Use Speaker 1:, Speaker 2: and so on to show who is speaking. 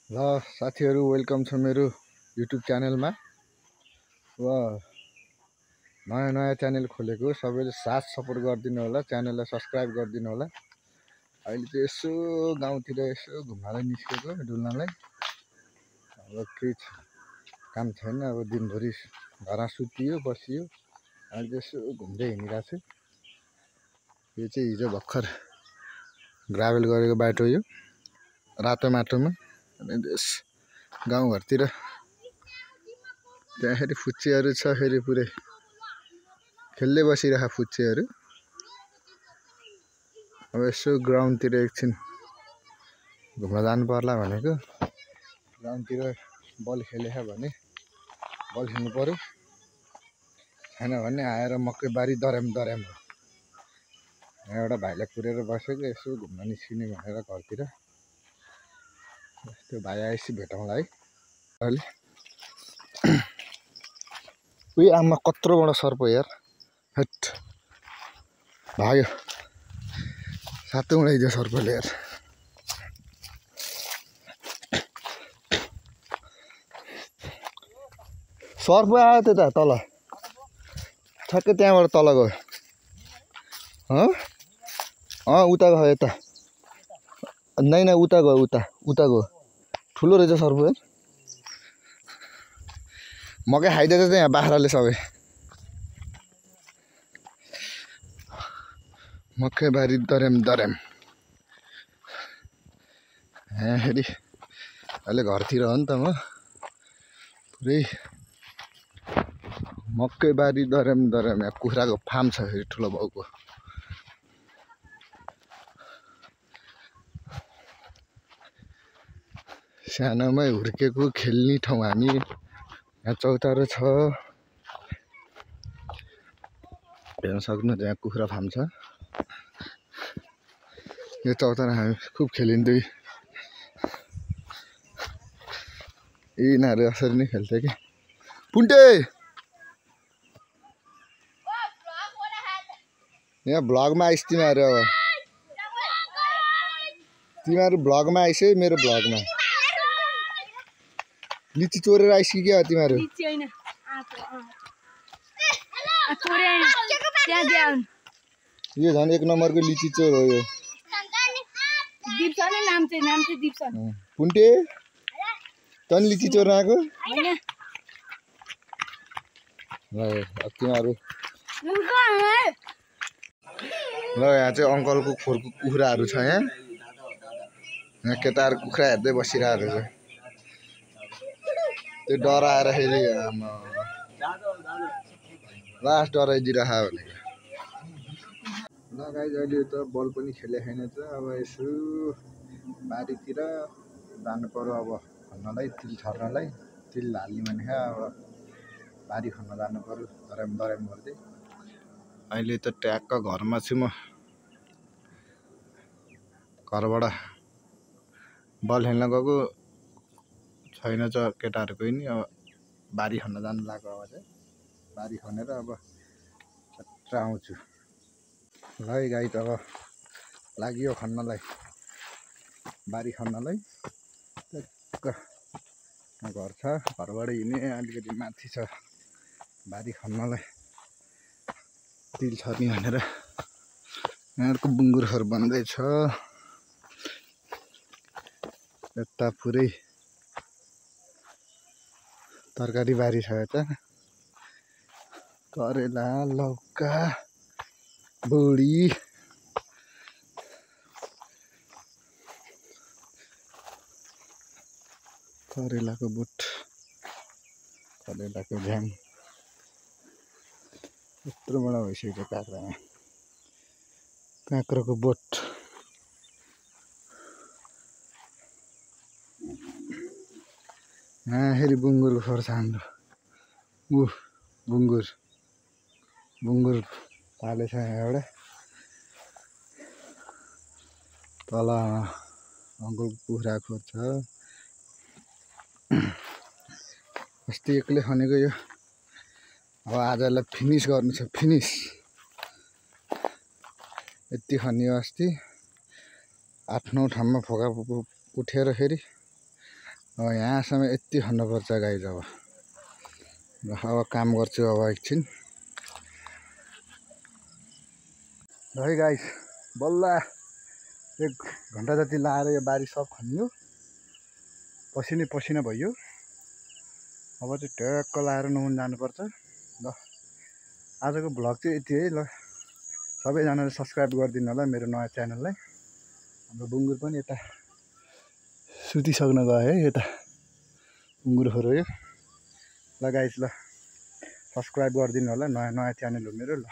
Speaker 1: ल साथीहरु वेलकम छ मेरो युट्युब च्यानलमा। नयाँ नयाँ च्यानल खोलेको सबैले साथ सपोर्ट गरिदिनु होला, च्यानललाई सब्स्क्राइब गरिदिनु होला। अहिले चाहिँ यसो गाउँतिर यसो घुम्नलाई निस्केको डुल्नलाई। अब केही काम छैन, अब दिनभरि घरमा सुतियो बसियो। अहिले यसो घुम्दै हिँडिरहेको छु। यो चाहिँ हिजो भर्खर ग्राभल गरेको बाटो, यो रातो माटोमा। अनि गाउँघरतिर त्यहाँखेरि फुच्चेहरू छ, फेरि पुरै खेल्दै बसिरहेको फुच्चेहरू। अब यसो ग्राउन्डतिर एकछिन घुम्न जानु पर्ला भनेको। ग्राउन्डतिर बल खेलेछ भने बल खेल्नु पर्यो, छैन भने आएर मकै बारी दर्याम हो। यहाँ एउटा भाइलाई कुरेर बसेको, यसो घुम्न निस्किने भनेर घरतिर। त्यो भाइ आएपछि भेटौँला है। अहिले उही आमा कत्रो बडा सर्प यार, हट भाग्यो, सातै उडाइदियो सर्पले यार। सर्प आयो त्यता तल, ठ्याक्कै त्यहाँबाट तल गयो। उता गयो, यता नै उता गयो, उता गयो। ठुलो रहेछ सर्प यार। मकै खाइदिएछ त यहाँ बाख्राले सबै। मकै बारी दर्याम फेरि अहिले घरतिर हो नि त म। पुरै मकै बारी दर्याम यहाँ कुखुराको फार्म छ फेरि ठुलो बाउको। सानोमै हुर्केको खेल्ने ठाउँ हामी। यहाँ चौतारो छ, हेर्न सक्नुहुन्छ, यहाँ कुखुरा फार्म छ। यो चौतारा हामी खुब खेलिन्थ्यो। यिनीहरू यसरी नै खेल्थ्यो कि। पुन्टे यहाँ भ्लगमा आइस तिमीहरू। अब तिमीहरू भ्लगमा आइस है, मेरो भ्लगमा। लिची चोरेर आइस कि क्या तिमीहरू? यो झन् एक नम्बरको लिची चोर हो यो। पुन्टे तँ लिची चोर आएको? तिमीहरू ल, यहाँ चाहिँ अङ्कलको खोरको कुखुराहरू छ। यहाँ केटाहरू कुखुरा हेर्दै बसिरहेको रहेछ। त्यो डराएर फेरि लास्ट डराइदिइरह भनेको। ल गाइज, अहिले त बल पनि खेले छैन त। अब यसो बारीतिर जानु पर्यो अब खन्नलाई, तिल छर्नलाई। तिल हाल्ने भने अब बारी खन्न जानु पर्यो दर्याम गर्दै। अहिले त ट्याक्क घरमा छु म। घरबाट बल खेल्न गएको छैन छ केटाहरू कोही नि। अब बारी खन्न जानु लाग्यो। अब चाहिँ बारी खनेर अब चट्ट आउँछु। ल है गाइज, अब लाग्यो खन्नलाई, बारी खन्नलाई। ट्याक्क घर छ, घरबाट हिँड्ने अलिकति माथि छ बारी खन्नलाई, तिल छर्ने भनेर। यहाँको बुङ्गुरहरू बन्दैछ। यता पुरै तरकारी बारी छ। यता करेला, लौका, बोडी, करेलाको बोट, करेलाको झ्याङ। यत्रो बडा भइसक्यो काँक्रामा, काँक्राको बोट। फेरि बुङ्गुरको खोर छ हाम्रो। बुङ्गुर पालेछ यहाँ एउटा। तल अङ्कलको कुखुराको खोर छ। अस्ति एक्लै खनेको यो। अब आजलाई फिनिस गर्नु छ, फिनिस। यति खनियो अस्ति 8-9 ठाउँमा फोका उठेर फेरि यहाँसम्म यति खन्नुपर्छ गाइज। अब काम गर्छु अब एकछिन। है गाइस, बल्ल 1 घन्टा जति लाएर यो बारी सब खनियो, पसिनै पसिना भयो। अब चाहिँ ट्याक्क लाएर नुहाउन जानुपर्छ। ल आजको भ्लग चाहिँ यति है। ल सबैजनाले सब्सक्राइब गरिदिनु होला मेरो नयाँ च्यानललाई। हाम्रो बुङ्गुर पनि यता सुतिसक्न गयो है, यता बुङ्गुर खोरो यो। ल गाइस, ल सब्सक्राइब गरिदिनु होला, नयाँ च्यानल हो मेरो। ल